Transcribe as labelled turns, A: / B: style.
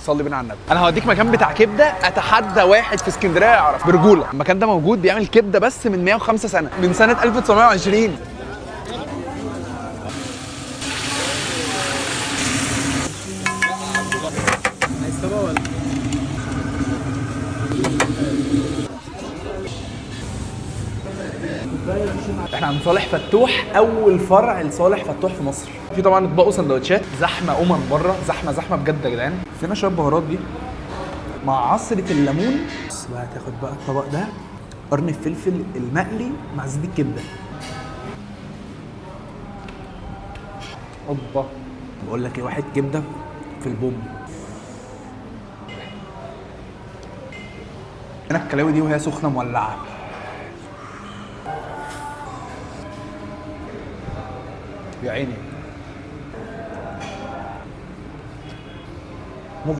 A: صلي بينا على النبي. انا هوديك مكان بتاع كبده، اتحدى واحد في اسكندرية يعرف برجوله. المكان ده موجود بيعمل كبده بس من 105 سنة، من سنة 1920. احنا عند صالح فتوح، اول فرع لصالح فتوح في مصر. في طبعا اطباق وسندوتشات، زحمة بره، زحمة زحمة بجد يا جدعان. فينا شوية بهارات دي مع عصره الليمون. بس بقى تاخد بقى الطبق ده، قرن الفلفل المقلي مع زيت الكبده. اوبا، بقول لك ايه، واحد كبده في البوم. هنا الكلاوي دي وهي سخنة مولعه. يا عيني.